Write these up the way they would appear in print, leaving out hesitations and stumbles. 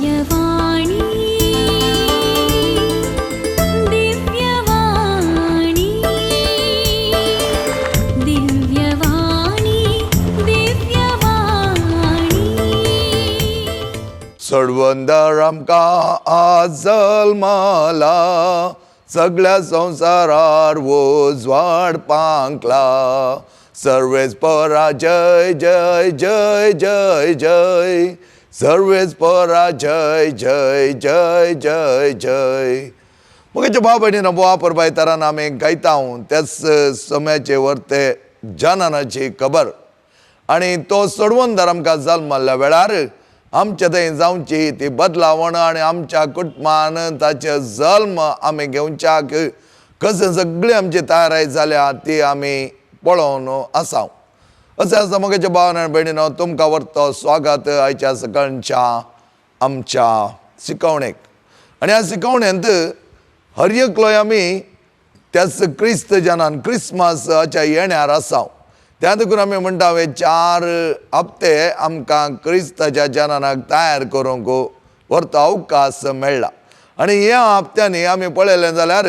दिव्यवाणी, दिव्यवाणी, दिव्यवाणी, दिव्यवाणी. सोडवंदर आमकां आज जल्मला, सगळ्या संवसारार उजवाड पांकला. सर्वेस्परा जय जय जय जय जय, सर्वेस्परा जय जय जय जय जय. मुखाच्या भाव भयणीनो, बुवा परबायतारान आमी गायता त्याच सम्याचे वर्ते जननाची खबर. आनी तो सोडवंदर आमकां जल्मल्ल्या वेळार आमच्या थंय जावची ती बदलावण आनी आमच्या कुटुंबान ताचे जल्म आमी घेवच्याक कशें सगळी आमची तयारी जाल्या ती आमी पळोवन आसा. अशें आसा म्हगेच्या भावान आनी भयणीनो, तुमकां व्हरतो स्वागत आयच्या सकाळच्या आमच्या शिकवणेक. आनी ह्या शिकवणेंत हर एकलो आमी त्याच क्रिस्त जनान क्रिसमसाच्या येण्यार आसा. त्या देखून आमी म्हणटा हे 4 हप्ते आमकां क्रिस्ताच्या जनानाक तयार करूंक व्हरतो अवकाश मेळ्ळा. आनी ह्या हप्त्यांनी आमी पळयलें जाल्यार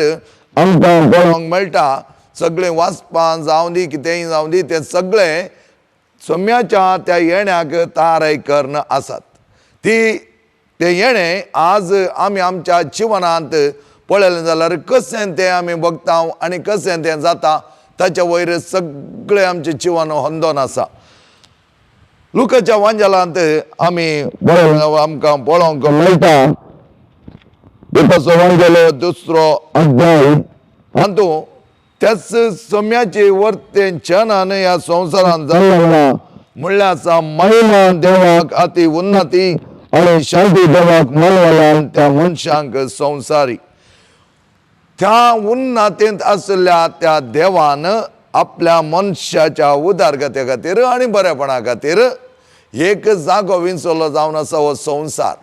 आमकां पळोवंक मेळटा सगळें वाचपां जावं दी कितेंय जावं दी तें सगळें सम्याच्या त्या येण्याक तयार करून आसात. ती तें येणें आज आमी आमच्या जिवनांत पळयलें जाल्यार कशें तें आमी बगता आनी कशें तें जाता ताच्या वयर सगळें आमचें जिवन होंदोन आसा. लुकाच्या वांजेलांत आमी आमकां पळोवंक मेळटा लुकाचो वांजेल 2 अध्याय हातूंत त्याच सम्याचे वर्तें चनान ह्या संवसारांत जाल्लो म्हणल्यार आसा महिमा देवाक अति उन्नती आनी शांती देवाक मानवलान त्या मनशांक संवसारी. त्या उन्नतींत आशिल्ल्या त्या देवान आपल्या मनशाच्या उदारगते खातीर आनी बरेपणा खातीर एक जागो विंचवलो जावन आसा हो संवसार.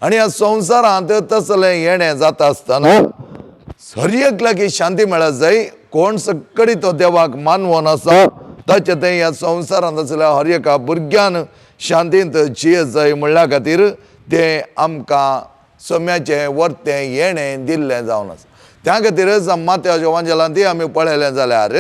आनी ह्या संवसारांत तसलें येणें जाता आसतना हर एकल्याक शांती मेळत जाय. कोण सगळी तो देवाक मानवोन आसा ताचे थंय ह्या संवसारांत आसल्या हर एका भुरग्यान शांतींत जियेत जाय म्हणल्या खातीर तें आमकां सम्याचें वर्तें येणें दिल्लें जावन आसा. त्या खातीरच मात्याच्या वांजेलांत आमी पळयलें जाल्यार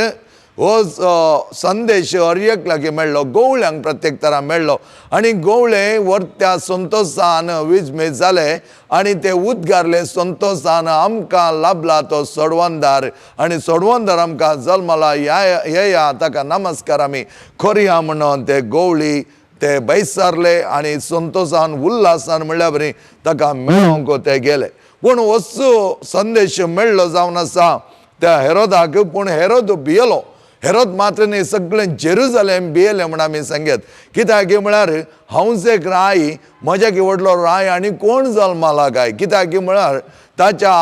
हो संदेश हर एकल्याक मेळ्ळो, गवळ्यांक प्रत्येक तरा मेळ्ळो आनी गवळे वर्त्या संतोशान विजमेज जाले आनी ते उद्गारले संतोशान आमकां लाभला तो सोडवंदार आनी सोडवंदार आमकां जल्मला येया ताका नमस्कार आमी करया म्हणून ते गवळी ते बैसारले आनी संतोशान उल्हासान म्हणल्या बरी ताका मेळोवंक ते गेले. पूण असो संदेश मेळ्ळो जावन आसा त्या हेरोदाक. पूण हेरोद भियेलो. हेरोद मात्र न्ही सगळें जेरुजलेम भियेलें म्हूण आमी सांगत. कित्याक म्हळ्यार हांवच एक राय, म्हज्या व्हडलो राय आनी कोण जल्माला काय. कित्याक म्हळ्यार ताच्या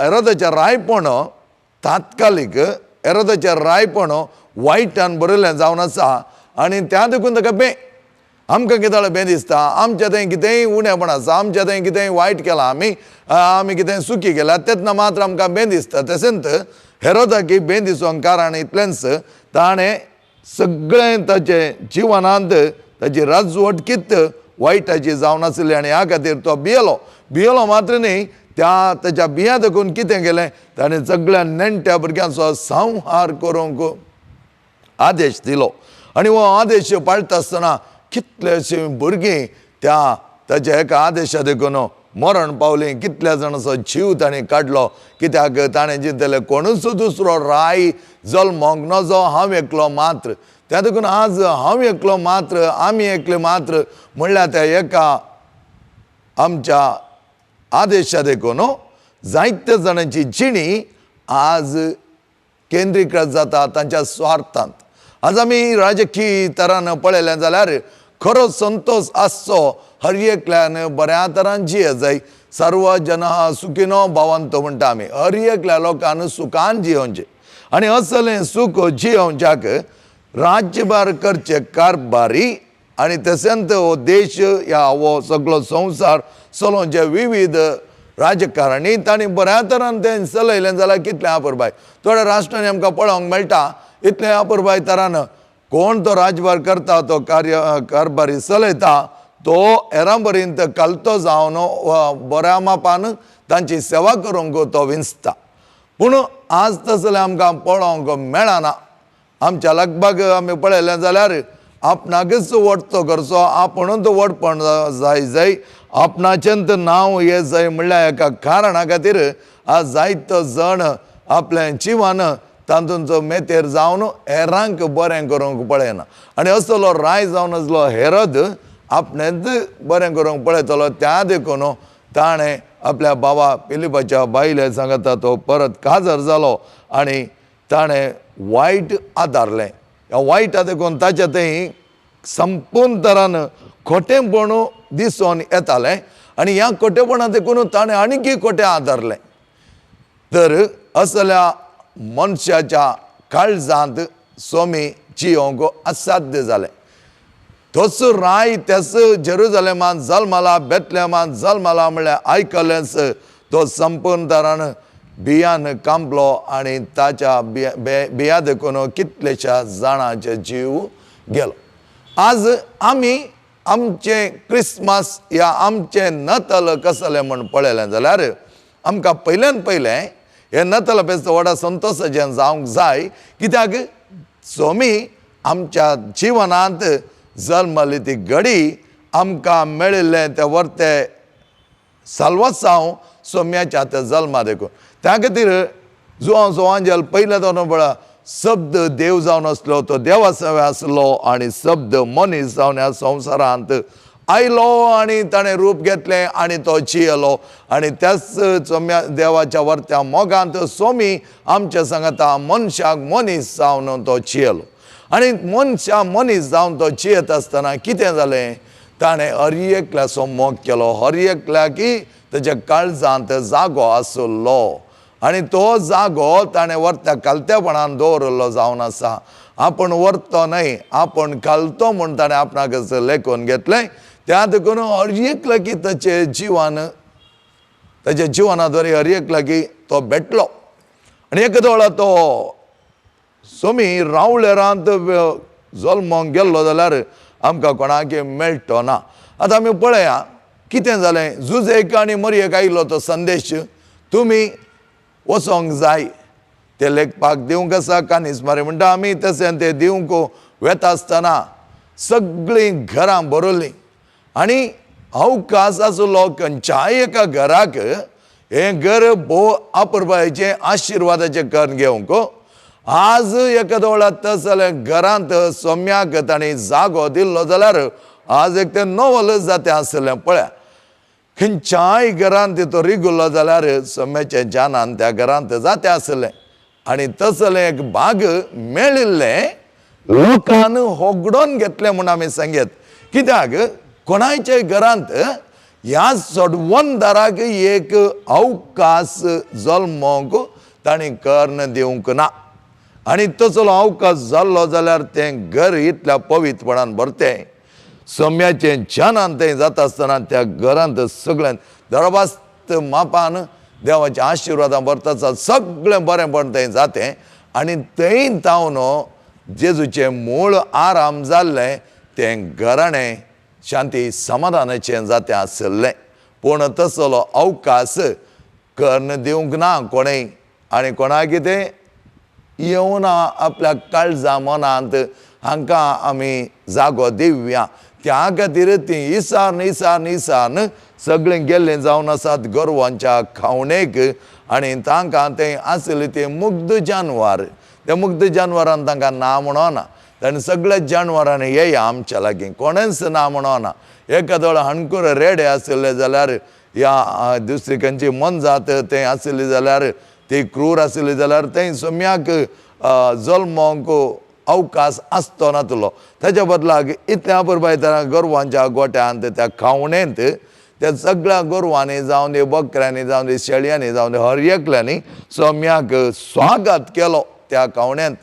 हेरोदाचें रायपण तात्कालीक हेरोदाचें रायपण वायटान बरयलें जावन आसा आनी त्या देखून ताका बें आमकां कितें बें दिसता, आमच्या थंय कितेंय उणेपण आसा, आमच्या थंय कितेंय वायट केलां आमी, आमी कितेंय चुकी केल्या तेन्ना मात्र आमकां बें दिसता. तशेंच हेरोदाक बें दिसूंक कारण इतलेंच ताणें सगळें ताचें जिवनांत ताची राजवटकीत वायटाची जावन आसली आनी ह्या खातीर तो भियेलो. भियेलो मात्र न्ही त्या ताच्या बियां देखून कितें केलें ताणें सगळ्या नेण्ट्या भुरग्यांचो संहार करूंक आदेश दिलो. आनी हो आदेश पाळटा आसतना कितलेशीं भुरगीं त्या ताच्या एका आदेशा देखून मरण पावलीं. कितल्या जाणांचो जीव ताणें काडलो. कित्याक ताणें चिंतलें कोणूच दुसरो राय जल्मोंक नजो, हांव एकलो मात्र. त्या देखून आज हांव एकलो मात्र, आमी एकले मात्र म्हणल्यार त्या एका आमच्या आदेशा देखून जायत्या जाणांची जिणी आज केंद्रीकृत जाता तांच्या स्वार्थांत. आज आमी राजकीय तरान पळयलें जाल्यार खरो संतोश आसचो हर एकल्यान बऱ्या तरान जियेत जाय. सर्व जन सुखिनो भवंतो म्हणटा आमी. हर एकल्या लोकान सुखान जियोवचें आनी असलें सूख जियोवच्याक राज्यभार करचे कारभारी आनी तशेंच हो देश ह्या हो सगळो संवसार चलोवचे विविध राजकारणी तांणी बऱ्या तरान तें चलयलें जाल्यार कितलें अपुरबाय. थोड्या राष्ट्रांनी आमकां पळोवंक मेळटा इतलें अपुरबाय तरान कोण तो राजभार करता तो कार्य कारभारी चलयता तो हेरां पर्यंत कालतो जावन बऱ्या मापान तांची सेवा करूंक तो विंचता. पूण आज तसलें आमकां पळोवंक मेळना. आमच्या लगभग आमी पळयलें जाल्यार आपणाकच वडतो करचो, आपुणूच व्हडपण जाय जाय, आपणाचेंच नांव हें जाय म्हणल्यार एका कारणा खातीर आज जायतो जण आपलें जिवन तातूंचो मेतेर जावन हेरांक बरें करूंक पळयना. आनी असलो राय जावन आसलो हेरद आपणेंच बरें करूंक पळयतलो. त्या देखून ताणें आपल्या बाबा फिलिपाच्या बायले सांगता तो परत काजार जालो आनी ताणें वायट आदारलें. ह्या वायट देखून ताच्या थंय संपूर्ण तरान खोटेंपण दिसून येतालें आनी ह्या खोटेपणा देखून ताणें आनीकय खोटें आदारलें. तर असल्या मनशाच्या काळजांत स्वामी जियोंक असाध्य जालें. तोच राय त्याच जेरुजलेमान जल्मला, बेतलेमान जल्मला म्हणल्यार आयकलेंच तो संपूर्ण तरान बियान कांपलो आनी ताच्या बिया देखून कितलेशा जाणांचे जीव गेलो. आज आमी आमचें क्रिसमस या आमचें नतल कसलें म्हूण पळयलें जाल्यार आमकां पयल्यान पयलें हें नतल फेस्त व्हडा संतोशाचें जावंक जाय. कित्याक स्वामी आमच्या जिवनांत जल्मली ती घडी आमकां मेळिल्लें तें वर्ते साल्वासांव सोम्याच्या त्या जल्मा देखून. त्या खातीर जुवांव सोवांजेल पयल्या दोन पळय शब्द देव जावन आसलो, तो देवा सवे आसलो आनी शब्द मनीस जावन ह्या संवसारांत आयलो आनी ताणें रूप घेतलें आनी तो जियेलो. आनी त्याच सोम्या देवाच्या वर्त्या मोगांत सोमी आमच्या सांगता मनशाक मनीस जावन तो जियेलो. आनी मनशा मनीस जावन तो जियेत आसतना कितें जालें, ताणें हर एकल्याचो मोग केलो, हर एकल्याकी ताच्या काळजांत जागो आसलो आनी तो जागो ताणें वर्त्या कालतेपणान दवरिल्लो जावन आसा. आपूण व्हरतो न्हय, आपूण घालतो म्हूण ताणें आपणाक लेखून घेतलें. त्या देखून हर एकल्याकी ताचे जिवन, ताच्या जिवना द्वारे हर एकल्याकी तो भेटलो. आनी एका वेळार तो सोमी रावळेरांत जल्मोंक गेल्लो जाल्यार आमकां कोणाक मेळटो ना. आतां आमी पळया कितें जालें, जुजेक आनी मरयेक आयलो तो संदेश तुमी वचोंक जाय, ते लेखपाक दिवंक आसा कानीस मारी म्हणटा आमी. तशें ते दिवंक वेता आसतना सगळीं घरां भरलीं आनी अवकाश आसलो खंयच्याय एका घराक हें घर भोव अपुरबायेचें आशिर्वादाचें करून घेवंक. आज एका वेळार तसलें घरांत सोम्याक तांणी जागो दिल्लो जाल्यार आज एक तें नवल जातें आसलें. पळया खंयच्याय घरांत तो रिगुल्लो जाल्यार सोम्याच्या जानान त्या घरांत जातें आसलें आनी तसलें एक भाग मेळिल्लें लोकान होगडोन घेतलें म्हूण आमी सांगयत. कित्याक कोणायच्या घरांत ह्या सोडवणदाराक एक अवकाश जल्मोंक तांणी कर्ण दिवंक ना. आनी तसलो अवकाश जाल्लो जाल्यार तें घर इतल्या पवित्रपणान भरतें. सोम्याचें ज्ञानान तें जाता आसतना त्या घरांत सगळ्यान दरबास्त मापान देवाच्या आशिर्वादान भरता, सगळें बरेंपण थंय जातें. आनी थंय तावन जेजूचें मूळ आराम जाल्लें तें घराणें शांती समाधानाचें जातें आसलें. पूण तसलो अवकाश कर्ण दिवंक ना कोणेय आनी कोणाक कितें येवना आपल्या काळजा मनांत हांकां आमी जागो दिवया. त्या खातीर ती इसान इसान इसान सगळीं गेल्लीं जावन आसात गोरवांच्या खावणेक आनी तांकां तें आसलें तें मुग्ध जानवर, त्या मुग्ध जानवरान तांकां ना म्हणना. ताणें सगळ्या जानवरांनी येया आमच्या लागीं, कोणेंच ना म्हणना. एकादो हाणकूर रेडे आशिल्ले जाल्यार या दुसरी खंयची मोनजात तें आशिल्ली जाल्यार ती क्रूर आशिल्ली जाल्यार थंय सोम्याक जल्मोंक अवकाश आसतो नातलो. ताच्या बदलाक इतल्या अपुरबाय गोरवांच्या गोट्यांत त्या खावणेंत त्या सगळ्या गोरवांनी जावन दी, बकऱ्यांनी जावन दी, शेळयांनी जावन दी, हर एकल्यांनी सोम्याक स्वागत केलो त्या खावण्यांत.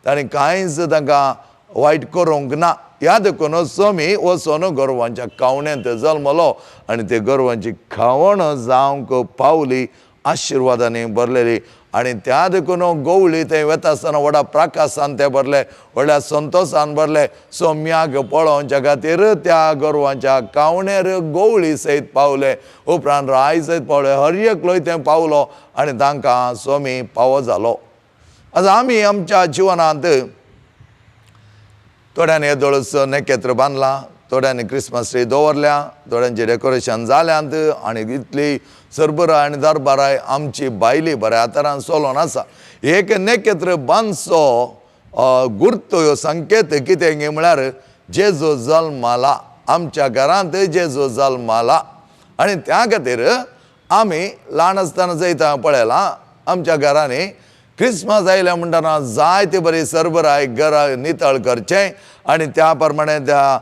ताणें कांयच तांकां वायट करूंक ना. ह्या देखून सोमी वचून गोरवांच्या खावण्यांत जल्मलो आनी ते गोरवांची खावण जावंक पावली आशिर्वादांनी भरलेली. आनी त्या देखून गवळी थंय वता आसतना व्हडा प्राकासान ते भरले, व्हडल्या संतोशान भरले. सोम्याक पळोवच्या खातीर त्या गोरवांच्या कावणेर गवळी सयत पावले, उपरांत राय सयत पावले, हर एकलोय थंय पावलो आनी तांकां सोमी पावो जालो. आतां आमी आमच्या जिवनांत थोड्यांनी येदोळच नखेत्र बांदलां, थोड्यांनी क्रिसमस ट्री दवरल्या, थोड्यांचें डेकोरेशन जाल्यांत आनी इतली सरबराय आनी दरबाराय आमची बायली बऱ्या तरान चलोन आसा. एक नखेत्र बांदचो गुर्तो ह्यो संकेत कितें गे म्हळ्यार जेजू जल्माला, आमच्या घरांत जेजू जल्माला. आनी त्या खातीर आमी ल्हान आसतना जयता पळयलां आमच्या घरांनी क्रिसमस आयल्या म्हणटना जायते बरी सरबराय घरां नितळ करचें आनी त्या प्रमाणे त्या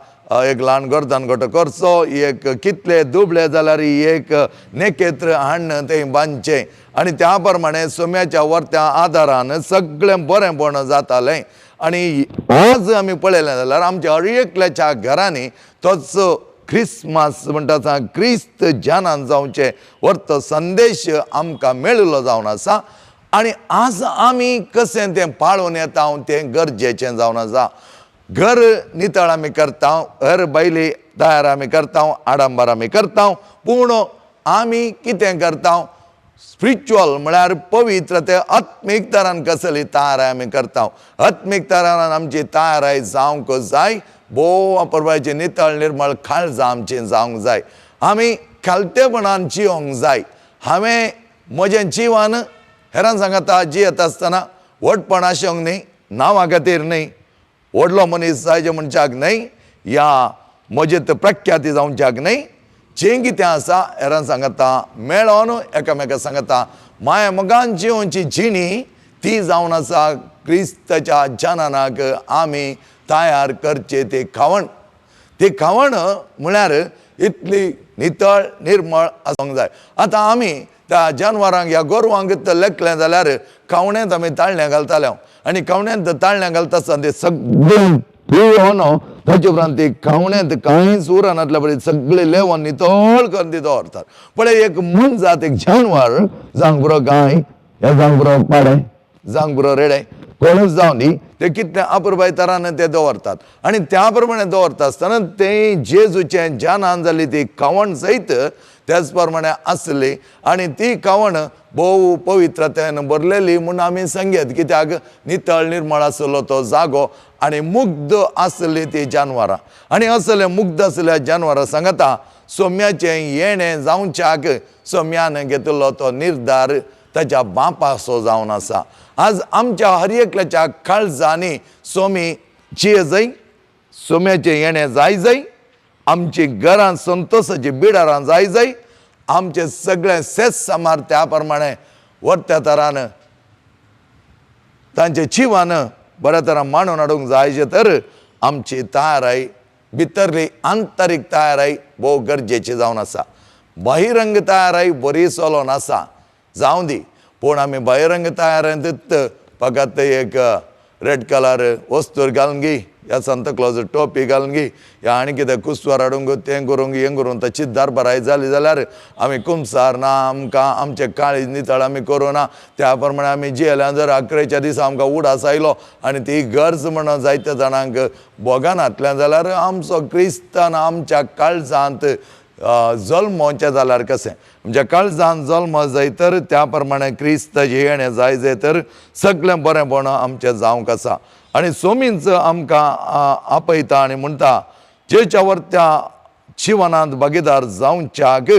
एक ल्हान गर्दान गोटो करचो, एक कितले दुबळे जाल्यार एक नखेत्र हाडून तें बांदचें आनी त्या प्रमाणे सोम्याच्या वर्त्या आदारान सगळें बरेंपण जातालें. आनी आज आमी पळयलें जाल्यार आमच्या हर एकल्याच्या घरांनी तोच क्रिसमस म्हणटा क्रिस्त जनान जावचें वर्तो संदेश आमकां मेळिल्लो जावन आसा. आनी आज आमी कशें तें पाळून येता तें गरजेचें जावन आसा. घर नितळ आमी करता, हर बायली तयार आमी करता, आडंबर आमी करता, पूण आमी कितें करता स्पिरिच्युअल म्हळ्यार पवित्र ते आत्मीक तरान कसली तयाराय आमी करता. आत्मीक तरान आमची तयाराय जावंक जाय, भोव परवाची नितळ निर्मळ काळजां आमची जावंक जाय, आमी खालतेपणान जिवंक जाय. हांवें म्हजें जिवन हेरान सांगता जियेता आसतना व्हडपण आसूंक न्ही, नांवा खातीर न्ही, व्हडलो मनीस जायचे म्हणच्याक न्हय, या म्हजें प्रख्याती जावच्याक न्हय, जें कितें आसा हेरान सांगता मेळोन एकामेका सांगता माया मोगान जिवनची जिणी ती जावन आसा क्रिस्ताच्या जनानाक आमी तयार करचे ती खावण. ती खावण म्हळ्यार इतली नितळ निर्मळ आसूंक जाय. आतां आमी त्या जानवरांक ह्या गोरवांक लेखलें जाल्यार खावण्यांत आमी ताळणें घालताले आनी खावण्यांत ताळणें घालता आसतना ते सगळें पिवन ताचे उपरांत ती खावण्यांत कांयच उरनातल्या पळय सगळें लेवन नितळ करून ती दवरतात. पळय एक मनजात एक जानवर जावंक पुरो गाय ह्या जावंक पुरो पाडे जावंक पुरो रेडे कोणूच जावं न्ही, ते कितले अपुरबाय तरान ते दवरतात. आनी त्या प्रमाणे दवरता आसतना ते जेजूचें जानान जाली ती खावण सयत त्याच प्रमाणे आसली आनी ती खावण भोव पवित्रतेन भरलेली म्हूण आमी सांगयत, कित्याक नितळ निर्मळ आसलो तो जागो आनी मुग्ध आसली ती जानवरां. आनी असले मुग्ध आसल्या जानवरां सांगता सोम्याचें येणें जावच्याक सोम्यान घेतिल्लो तो निर्धार ताच्या बापाचो जावन आसा. आज आमच्या हर एकल्याच्या काळजांनी सोमी जिये जाय, सोम्याचें येणें जाय जाय, आमची घरां संतोशाची बिडारां जाय जाय, आमचें सगळें सेस सामार त्या प्रमाणे वर्त्या तरान तांचे जिवन बऱ्या तरान मांडून हाडूंक जाय तर आमची तयाराय भितरली आंतरीक तयाराय भोव गरजेची जावन आसा. बहिरंग तयाराय बरी चलोन आसा जावं दी, पूण आमी बहिरंग तयारेंत फकत एक रेड कलर वस्तूर घालून गी, ह्या सांता क्लॉज टोपी घालून गी, ह्या आनी कितें कुसवार हाडूंक तें करूंक हें करूंक तशीच दरबाराय जाली जाल्यार आमी कुमसार ना, आमकां आमचें काळीज नितळ आमी करूं ना. त्या प्रमाणे आमी जियेल्या जर अकरेच्या दिसा आमकां उडास आयलो आनी ती गरज म्हणून जायत्या जाणांक भोगनातल्यान जाल्यार आमचो क्रिस्तान आमच्या काळजांत जल्मोचें जाल्यार कशें आमच्या काळजान जल्म जाय तर त्या प्रमाणे क्रिस्ताचें येणें जाय जाय तर सगळें बरेंपण आमचें जावंक आसा. आनी सोमींच आमकां आपयता आनी म्हणटा जेच्या वर्त्या जिवनांत भागीदार जावच्याक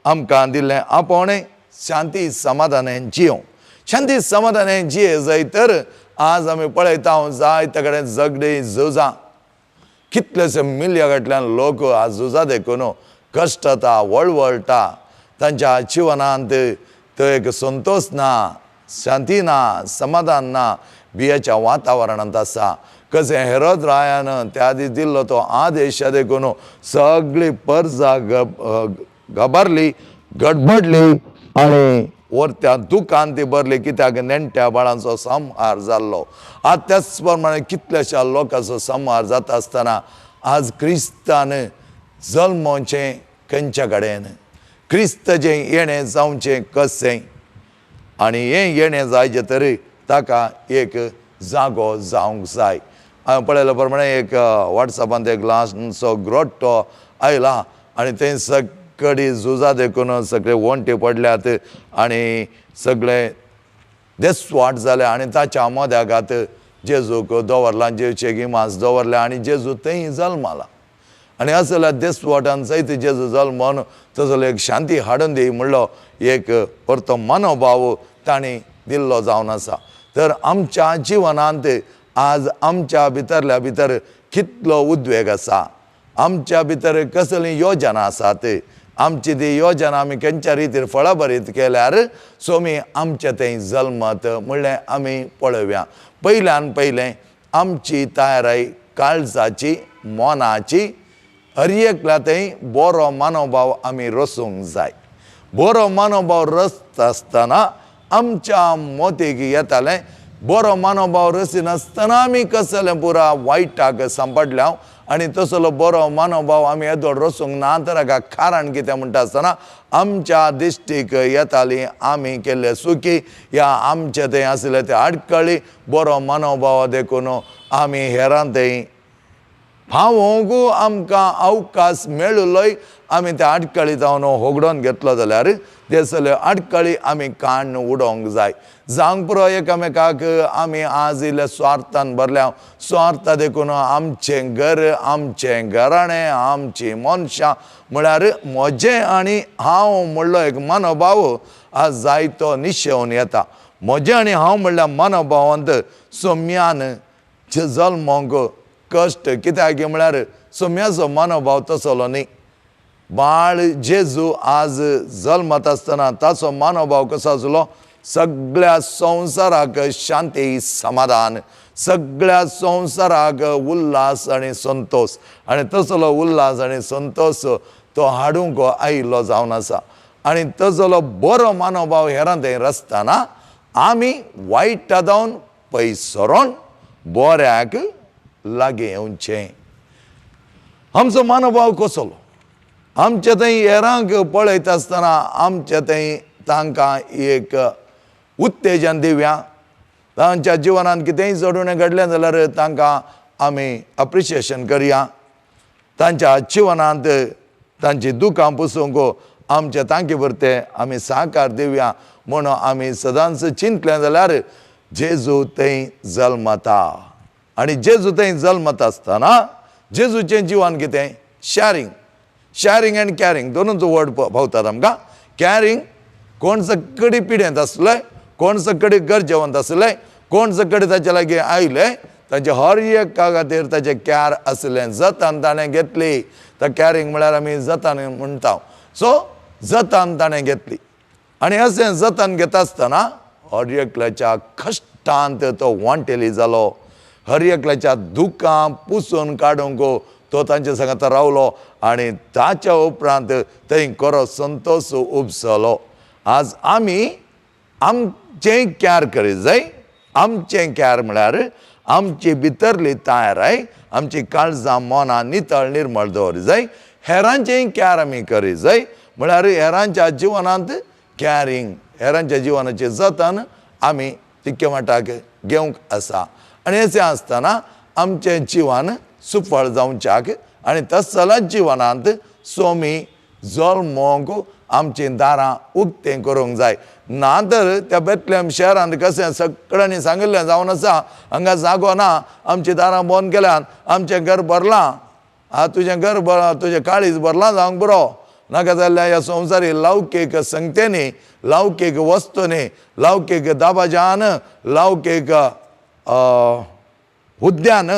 आमकां दिल्लें आपोवणें शांती समाधानान जियों. शांती समाधानान जिये जाय तर आज आमी पळयता जायते कडेन झगडीं झुजां, कितलेशे मिलया फाटल्यान लोक आज झुजां देखून कश्टता वळवळटा, तांच्या जिवनांत तो एक संतोश ना, शांती ना, समाधान ना, बियाच्या वातावरणांत आसा. कशें हेरोद रायान त्या दीस दिल्लो तो आदेश देखून सगळी परजा घबारली, गडबडली आनी वरत्या दुकान ती भरली, कित्याक नेणट्या बाळांचो संहार जाल्लो. आज त्याच प्रमाणे कितल्याश्या लोकांचो संहार जाता आसतना आज क्रिस्तान जल्मोचें खंयच्या कडेन, क्रिस्ताचें येणें जावचें कशें, आनी हें येणें जायचें तरी ताका एक जागो जावंक जाय. हांवें पळयल्या प्रमाणे एक वॉट्सॅपांत एक ल्हानसो ग्रोट्टो आयला आनी थंय सगळी झुजां देखून सगळे वण्टी पडल्यात आनी सगळे देसवाट जाले आनी ताच्या मद्यागात जेजूक दवरला, जेजूचे गिमास दवरल्या आनी जेजू थंय जल्माला. आनी असल्या देसवाटान सयत जेजू जल्मोन तसलो एक शांती हाडून दी म्हणलो एक परतो मनोभाव तांणी दिल्लो जावन आसा. तर आमच्या जिवनांत आज आमच्या भितरल्या भितर कितलो उद्वेग आसा, आमच्या भितर कसली योजना आसात, आमची ती योजना आमी खंयच्या रितीर फळाभरीत केल्यार सोमी आमच्या थंय जल्मत म्हणलें आमी पळोवया. पयल्यान पयलें आमची तयाराय काळजाची मनाची हर एकल्या थंय बरो मनोभाव आमी रसूंक जाय. बरो मनोभाव रचता आसतना आमच्या मोतीक येतालें, बरो मनोभाव रसिनासतना आमी कसलें पुरा वायटाक सांपडल्या आनी तसलो बरो मनोभाव आमी येदोळ रसूंक ना. तर हाका कारण कितें म्हणटा आसतना आमच्या दिश्टीक येताली आमी केल्ले सुकी या आमचे थंय आशिल्ले ते आडखळी. बरो मनोभाव देखून आमी हेरां थंय पावोवंक आमकां अवकाश मेळिल्लोय आमी त्या आडखळी जावन होगडोवन घेतलो जाल्यार ते सगळे आडखळी आमी काडून उडोवंक जाय. जावंक पुरो एकामेकाक आमी आज इल्ले स्वार्थान भरल्या, स्वार्थ देखून आमचें घर, आमचें घराणें, आमची मनशां म्हळ्यार म्हजें आनी हांव म्हणलो एक मनोभाव आज जायतो निशेवन येता. म्हजें आनी हांव म्हणल्यार मनोभावांत सोम्यान जल्मोंक कश्ट कित्याक म्हळ्यार सोम्याचो मनोभाव तसलो न्ही. बाळ जेजू आज जल्मत आसतना ताचो मनोभाव कसो आसलो, सगळ्या संवसाराक शांती समाधान, सगळ्या संवसाराक उल्हास आनी संतोष, आनी तसलो उल्हास आनी संतोष तो हाडूंक आयिल्लो जावन आसा. आनी तसलो बरो मनोभाव हेरां थंय रचतना आमी वायटा जावन पयस सरोन बऱ्याक लागीं येवचें. आमचो मनोभाव कसलो, आमचे थंय हेरांक पळयता आसतना आमचे थंय तांकां एक उत्तेजन दिवया, तांच्या जिवनांत कितेंय चडून घडलें जाल्यार तांकां आमी अप्रिशिएशन करया, तांच्या जिवनांत तांची दुकां पुसूंक आमचे तांकी भरते आमी साकार दिवया म्हणून आमी सदांच चिंतलें जाल्यार जेजू थंय जल्मता. आनी जेजू थंय जल्मता आसतना जेजूचें जिवन कितें, शॅरींग, शॅरींग आनी कॅरींग दोनूच वर्ड पावतात आमकां. कॅरींग कोण सगळी पिडेंत आसले, कोण सगळी गरजेवंत आसले, कोण सगळी ताचे लागीं आयले, तांचे हर एका खातीर ताचें कॅर आसलें, जतन ताणें घेतली. तर कॅरींग म्हळ्यार आमी जतन म्हणटा, सो जतन ताणें घेतली. आनी अशें जतन घेता आसतना हर एकल्याच्या कश्टांत तो वांटेली जालो, हर एकल्याच्या दुकां पुसून काडूंक तो तांचे सांगाता रावलो आनी ताच्या उपरांत थंय खरो संतोष उपसलो. आज आमी आमचें कॅर करीत जाय. आमचें कॅर म्हळ्यार आमची भितरली तयाराय, आमची काळजां मनां नितळ निर्मळ दवरी जाय. हेरांचेंय कॅर आमी करीत जाय, म्हळ्यार हेरांच्या जिवनांत कॅरींग, हेरांच्या जिवनाचें जतन आमी तितके मठाक घेवंक आसा. आनी अशें आसतना आमचें जिवन सुफळ जावच्याक आनी तसल्याच जिवनांत सोमी जल्मोंक आमचीं दारां उक्तें करूंक जाय. ना तर त्या बेतलेम शहरांत कशें सगळ्यांनी सांगिल्लें जावन आसा, हांगा जागो ना, आमचीं दारां बंद केल्यात, आमचें घर भरलां, आं तुजें घर भरलां, तुजें काळीज भरलां जावंक बरो. नाका जाल्यार ह्या संवसारी लौकीक संगतेनी, लौकीक वस्तूंनी, लौकीक दाबाजान, लौकीक उद्यान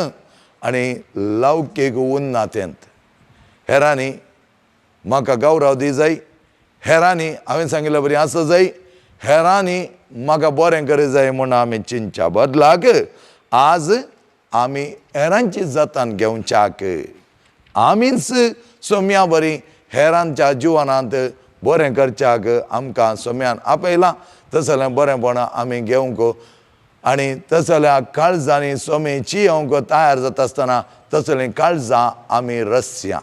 आनी लौकीक उन्नातेंत हेरांनी म्हाका गौरव दी जाय, हेरांनी हांवें सांगिल्ले बरी आसा जाय, हेरांनी म्हाका बरें करी जाय म्हूण आमी चिंतच्या बदलाक आज आमी हेरांची जतन घेवच्याक आमीच सोम्या बरी हेरांच्या जिवनांत बरें करच्याक आमकां सोम्यान आपयलां, तसलें बरेंपण आमी घेवंक आनी तसल्या काळजांनी सोमी चियोवंक तयार जाता आसतना तसलीं काळजां आमी रसया.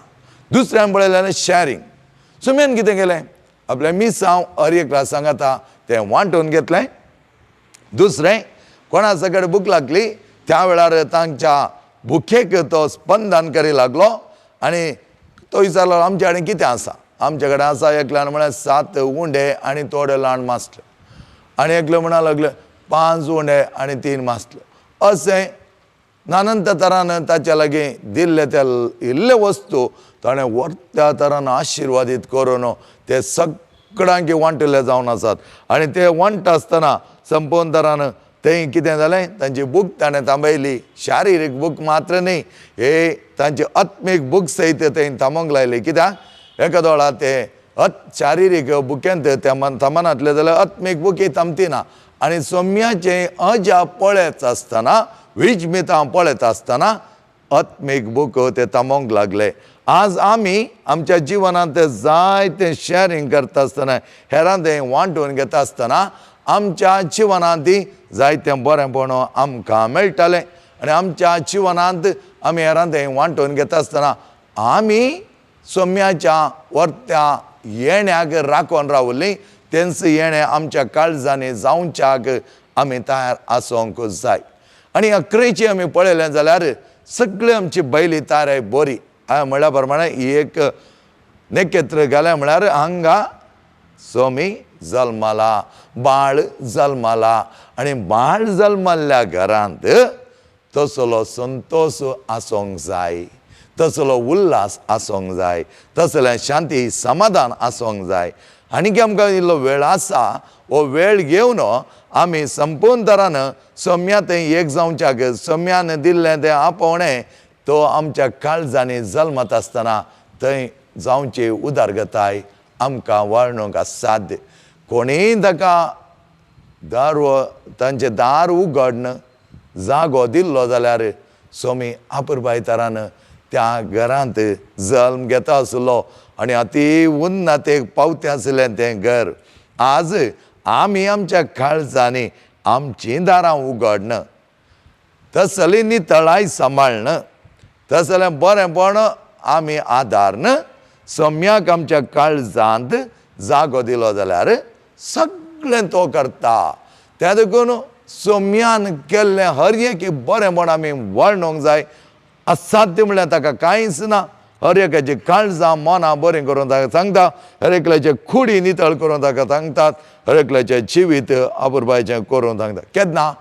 दुसऱ्यान पळयलें शॅरींग. सोम्यान कितें केलें, आपलें मिसांव हर एकल्या सांगाता तें तें वांटून घेतलें. दुसरें, कोणा सगळे भूक लागली त्या वेळार तांच्या भुकेक तो स्पंदन करी लागलो आनी तो विचारलो, आमचे कडेन कितें आसा? आमचे कडेन आसा एकल्यान म्हळ्यार 7 उंडे आनी थोडे ल्हान मासले, आनी एकले म्हणा लागले 5 उंडे आनी 3 मासले. अशें नानंत तरान ताच्या लागीं दिल्ले ते इल्ले वस्तू ताणें व्हडल्या तरान आशिर्वादीत करून ते सगळ्यांक वांटिल्ले जावन आसात. आनी ते वांट्टा आसतना संपूर्ण तरान तें कितें जालें, तांची भूक ताणें थांबयली. शारिरीक भूक मात्र न्ही, हे तांची आत्मीक भूक सयत तें थांबोवंक लायली. कित्याक एका दोळा ते शारिरीक भुकेंत थांबनातले जाल्यार आत्मीक भुकी थांबती ना. आनी सोम्याचें अजाप पळयत आसतना, विजमितां पळयत आसतना आत्मीक भूक ते थांबोवंक लागले. आज आमी आमच्या जिवनांत जायतें शॅरींग करता आसतना, हेरां तें वांटून घेता आसतना आमच्या जिवनांत जायतें बरेंपण आमकां मेळटालें. आनी आमच्या जिवनांत आमी हेरां तें वांटून घेता आसतना आमी सोम्याच्या वर्त्या येण्याक राखून रावली, तेंच येणें आमच्या काळजांनी जावच्याक आमी तयार आसूंक जाय. आनी अकरेची आमी पळयलें जाल्यार सगळी आमची बैली तयार बरी. हांवें म्हळ्या प्रमाणे ही एक नखेत्र घालें म्हळ्यार हांगा सोमी जल्मला, बाळ जल्मला. आनी बाळ जल्मल्ल्या घरांत तसलो संतोश आसूंक जाय, तसलो उल्हास आसूंक जाय, तसलें शांती समाधान आसूंक जाय. आनी आमकां इल्लो वेळ आसा, हो वेळ घेवन आमी संपूर्ण तरान सोम्या थंय एक जावच्याक, सोम्यान दिल्लें तें आपोवणें तो आमच्या काळजांनी जल्मत आसतना थंय जावची उदारगताय आमकां वर्णूंक असाध्य. कोणीय ताका दार तांचें दार उगडन जागो दिल्लो जाल्यार सोमी आपुरबाय तरान त्या घरांत जल्म घेता आसलो आनी अती उन्नतेक पावतें आसलें तें घर. आज आमी आमच्या काळजांनी आमचीं दारां उगडन, तसली नितळाय सांबाळन, तसलें बरेंपण आमी आदारन सोम्याक आमच्या काळजांत जागो दिलो जाल्यार सगळें तो करता. त्या देखून सोम्यान केल्लें हर एक बरेंपण आमी वर्णूंक जाय. असाध्य म्हणल्यार ताका कांयच ना. हर एकाची काळजां मनां बरें करून ताका सांगता, हर एकल्याचे कुडी नितळ करून ताका सांगतात, हर एकल्याचें जिवीत आपुरबायचें करून सांगता. केन्ना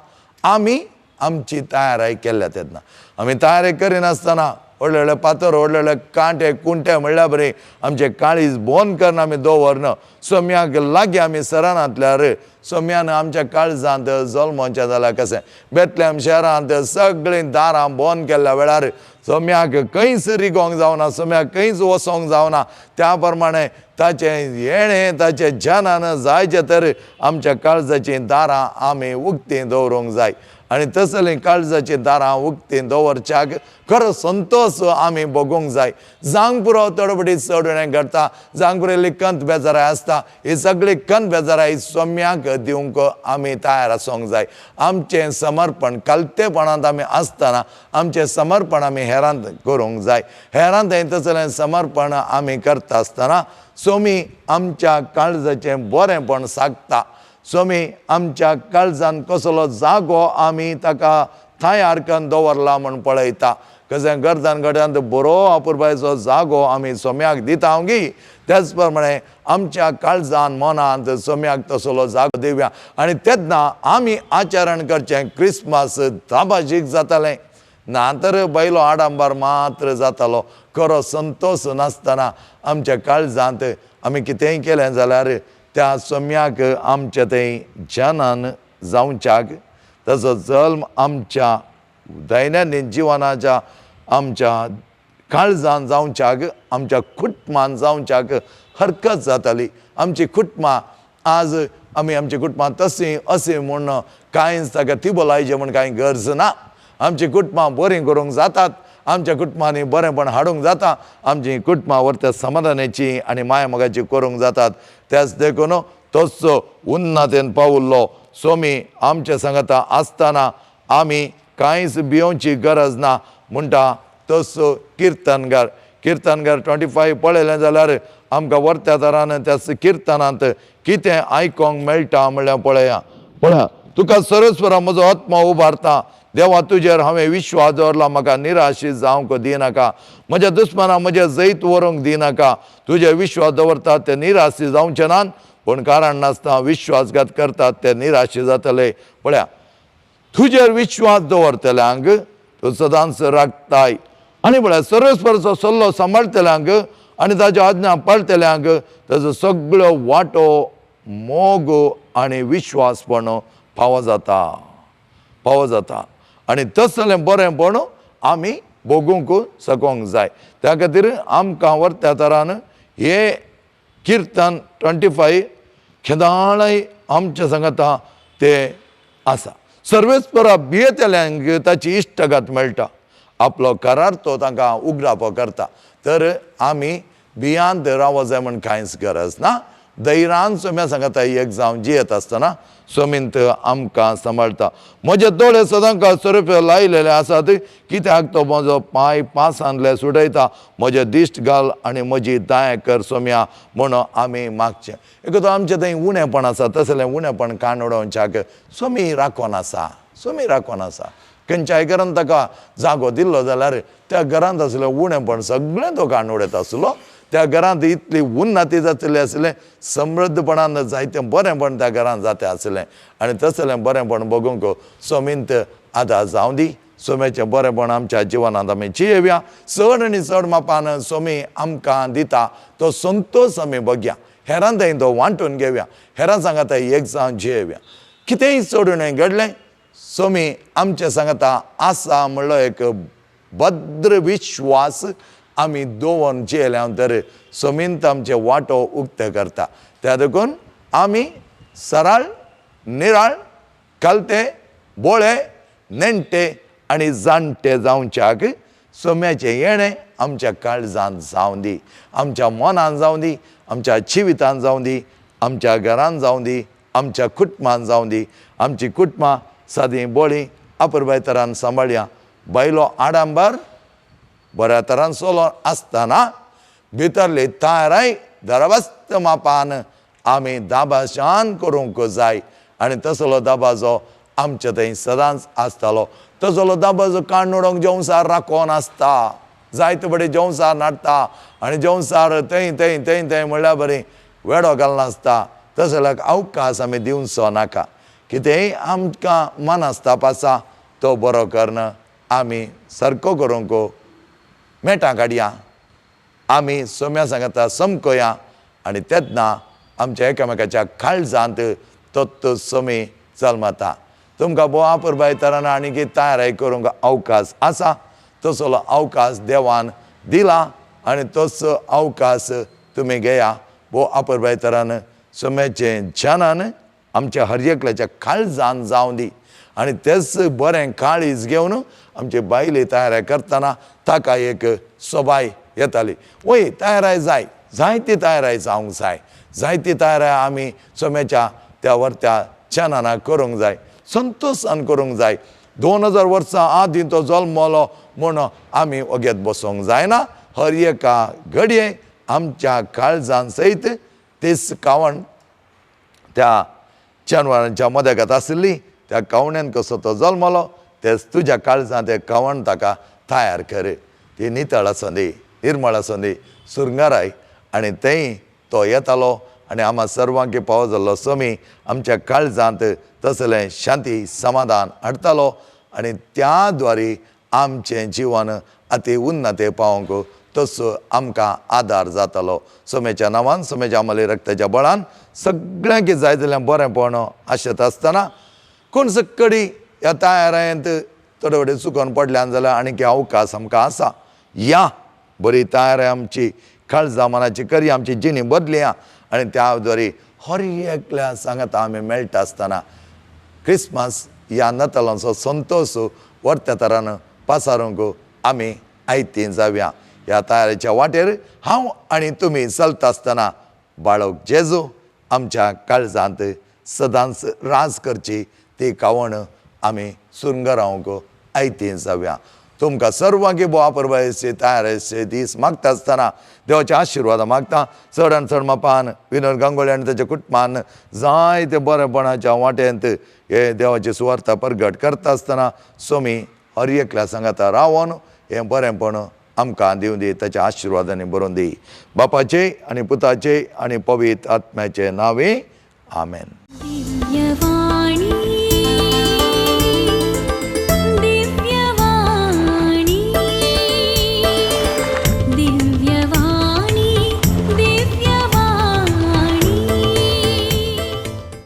आमी आमची तयाराय केल्ल्या तेन्ना. आमी तयारी करिनासतना व्हडले व्हडले पातर, व्हडले व्हडले कांटे कुंटे म्हणल्यार बरें आमचें काळीज बंद करून आमी दवरना. सोम्याक लागीं आमी सरानातल्यार सोम्यान आमच्या काळजांत जल्मोचें जाल्यार कशें? बेतलेम शहरांत सगळीं दारां बंद केल्ल्या वेळार सोम्याक खंयच रिगोंक जावना, सोम्याक खंयच वचोंक जावना. त्या प्रमाणे ताचें येणें ताचें जनान जायचें तर आमच्या काळजाचीं दारां आमी उक्तीं दवरूंक जाय. आनी तसलीं काळजाचीं दारां उक्तीं दवरच्याक खरो संतोश आमी भोगूंक जाय. जावंक पुरो थोडे चड उणें घडटा, जावंक पुरो इल्ली कंत बेजाराय आसता. ही सगळी कंत बेजाराय सोम्याक दिवंक आमी तयार आसूंक जाय. आमचें समर्पण कलतेपणांत आमी आसतना आमचें समर्पण आमी हेरांत करूंक जाय. हेरांत तसलें समर्पण आमी करता आसतना सोमी आमच्या काळजाचें बरेंपण सागता. सोमी आमच्या काळजान कसलो जागो आमी ताका तयार करून दवरला म्हूण पळयता. कशें गर्दान गड्यांत बरो अपुरबायेचो जागो आमी सोम्याक दिता गी, त्याच प्रमाणे आमच्या काळजान मनांत सोम्याक तसलो जागो दिवया. आनी तेन्ना आमी आचरण करचें क्रिसमस दाबाजीक जातालें ना तर बैलो आडंबर मात्र जातालो. खरो संतोश नासतना आमच्या काळजांत आमी कितेंय केलें जाल्यार त्या सोम्याक आमच्या थंय जनान जावच्याक ताचो जल्म आमच्या दैनंदीन जिवनाच्या आमच्या काळजान जावच्याक, आमच्या कुटुंबान जावच्याक हरकत जाताली. आमची कुटुंबां आज आमी आमची कुटुंबां तशीं अशीं म्हूण कांयच ताका तिबोलायचें म्हूण कांय गरज ना. आमची कुटुंबां बरीं करूंक जातात, आमच्या कुटुंबांनी बरेंपण हाडूंक जाता, आमची कुटुंबां व्हरत्या समाधानाची आनी माया मोगाची करूंक जातात. त्याच देखून तोच उन्नतेन पावल्लो सोमी आमच्या सांगाता आसतना आमी कांयच भियोवची गरज ना म्हणटा तसो किर्तनगार. किर्तनगार 25 पळयलें जाल्यार आमकां वर्त्या तरान त्या किर्तनांत कितें आयकोंक मेळटा म्हणल्यार पळया. पळया, तुका सरस्वरा म्हजो आत्मा उबारता, देवा तुजेर हांवें विश्वास दवरला, म्हाका निराशी जावंक दिनाका, म्हज्या दुस्माना म्हजें जैत व्हरूंक दिनाका. तुजे विश्वास दवरतात ते निराशी जावचे नात, पूण कारण नासतना विश्वासघात करतात ते निराशी जातले. पळया, तुजेर विश्वास दवरतल्यांक तूं सदांच राखताय, आनी पळया सर्वेस्पराचो सल्लो सांबाळटल्यांक आनी ताज्यो आज्ञा पाळटल्यांक ताजो सगळो वांटो मोग आनी विश्वासपण फावो जाता, फावो जाता. आनी तसलें बरेंपण आमी भोगूंक सकोंक जाय. त्या खातीर आमकां वर्त्या तरान हे किर्तन 25 खेदाळय आमच्या सांगता ते आसा. सर्वेस्परा भियेतल्यांक ताची इश्टगात मेळटा, आपलो करार तो तांकां उगडापो करता. तर आमी भियांत रावो जाय म्हण कांयच गरज ना. धैर्यान सोम्या सांगता एक जावन जियेत आसतना सोमींत आमकां सांबाळटा. म्हजे दोळे सदांकाळ सोरोप लायलेले आसात, कित्याक तो म्हजो पांय पासांतले सुटयता. म्हजे दिश्ट घाल आनी म्हजी दया कर सोम्या म्हूण आमी मागचें. एक आमचें थंय उणेपण आसा, तसलें उणेपण काण उडोवच्याक सोमी राखोन आसा, सोमी राखोन आसा. खंयच्याय घरान ताका जागो दिल्लो जाल्यार त्या घरांत आसलें उणेपण सगळें तो काण उडयता आसलो. त्या घरांत इतली उन्नती जातली आसलें, समृद्धपणान जायतें बरेंपण त्या घरांत जाता आसलें. आनी तसलें बरेंपण बगूंक सोमींत आदार जावं दी. सोम्याचें बरेंपण आमच्या जिवनांत आमी जियेवया. चड आनी चड मापान सोमी आमकां दिता तो संतोश आमी बगया, हेरां थंय तो वांटून घेवया, हेरां सांगाता एक जावन जियेवया. कितेंय चड उणें घडलें सोमी आमचें सांगाता आसा म्हणलो एक भद्र विश्वास आमी दवरून जियेल्या तर सोमींत आमचे वांटो उक्ते करता. त्या देखून आमी सरळ निराळ कलते बोळे नेणटे आनी जाणटे जावच्याक सोम्याचें येणें आमच्या काळजांत जावं दी, आमच्या मनान जावं दी, आमच्या जिवितान जावं दी, आमच्या घरान जावं दी, आमच्या कुटुंबान जावं दी. आमची कुटुंबां सादीं बोळीं अपुरबाय तरान सांबाळया. बायलो आडंबर बऱ्या तरान चलोन आसतना भितरली तयाराय दरवस्त मापान आमी दाबाशान करूंक जाय. आनी तसलो दबाजो आमचे थंय सदांच आसतालो. तसलो दबाजो काण्ण उडोवंक जेवसार राखोन आसता, जायते बडे जेवसार नाडटा आनी जेवसार थंय थंय थंय थंय म्हणल्यार बरी वेडो घालनासता. तसल्याक अवकाश आमी दिवचो नाका. कितेंय आमकां मनस्ताप आसा तो बरो करून आमी सारको करूंक मेटां काडया, आमी सोम्या सांगाता समकोया आनी तेन्ना आमच्या एकामेकाच्या काळजांत तत्त सोमी जल्मता. तुमकां भोव अपुरबाय तरान आनी तयाराय करूंक अवकाश आसा, तसलो अवकाश देवान दिला आनी तोच अवकाश तुमी घेया. भोव अपुरबाय तरान सोम्याचें ज्ञानान आमच्या हर एकल्याच्या काळजान जावं दी आनी तेच बरें काळीज घेवन आमचे बायले तयाराय करतना ताका एक सोबाय येताली. वय तयाराय जाय, जायती तयाराय जावंक जाय, जायती तयाराय आमी सोम्याच्या त्या वर्त्या चेनाना करूंक जाय, संतोशान करूंक जाय. 2000 वर्सां आदीं तो जल्मलो म्हूण आमी ओगेत बसोंक जायना. हर एका घडये आमच्या काळजान सयत तेच कावण त्या जानवरांच्या मदगत आशिल्ली त्या कावण्यान कसो तो जल्मलो तेच तुज्या काळजांत तें कावण ताका तयार कर. ती नितळ आसूं दी, निर्मळ आसूं दी, सुरंगाराय. आनी थंय तो येतालो आनी आमा सर्वांक पावो जाल्लो सोमी आमच्या काळजांत तसलें शांती समाधान हाडटालो आनी त्या द्वारे आमचें जिवन अती उन्नते पावोवंक तसो आमकां आदार जातालो. सोम्याच्या नांवान, सोम्याच्या आमले रक्ताच्या बळान सगळ्यांक जाय जाल्यार बरेंपण आशेत आसतना कोण सकडी ह्या तयारायेंत थोडे वटेन चुकोन पडल्यान जाल्यार आनीक अवकाश आमकां आसा. या बरी तयाराय आमची काळजा मनाची करया, आमची जिणी बदलया आनी त्या द्वारे हर एकल्या सांगाता आमी मेळटा आसतना क्रिसमस ह्या नातालांचो संतोश वर्त्या तरान पासारूंक आमी आयतीं जावया. ह्या तयारेच्या वाटेर हांव आनी तुमी चलता आसतना बाळक जेजू आमच्या काळजांत सदांच राज करची ती कावण आमी सुरंगारावंक आयतीं जावया. तुमकां सर्वांकी भोव परबायचे तयार आसचे दीस मागता आसतना देवाचे आशिर्वाद मागता. चड आनी चड मापान विनोद गांगोळे आनी ताच्या कुटुंबान जायते बरेपणाच्या वाटेंत हे देवाची सुवार्ता परगट करता आसतना स्वामी हर एकल्या सांगाता रावन हें बरेंपण आमकां दिवं दी, ताच्या आशिर्वादांनी बरोवन दी. बापाचे आनी पुताचे आनी पवित्र आत्म्याचे नांवे आमेन. दिव्यवाणी.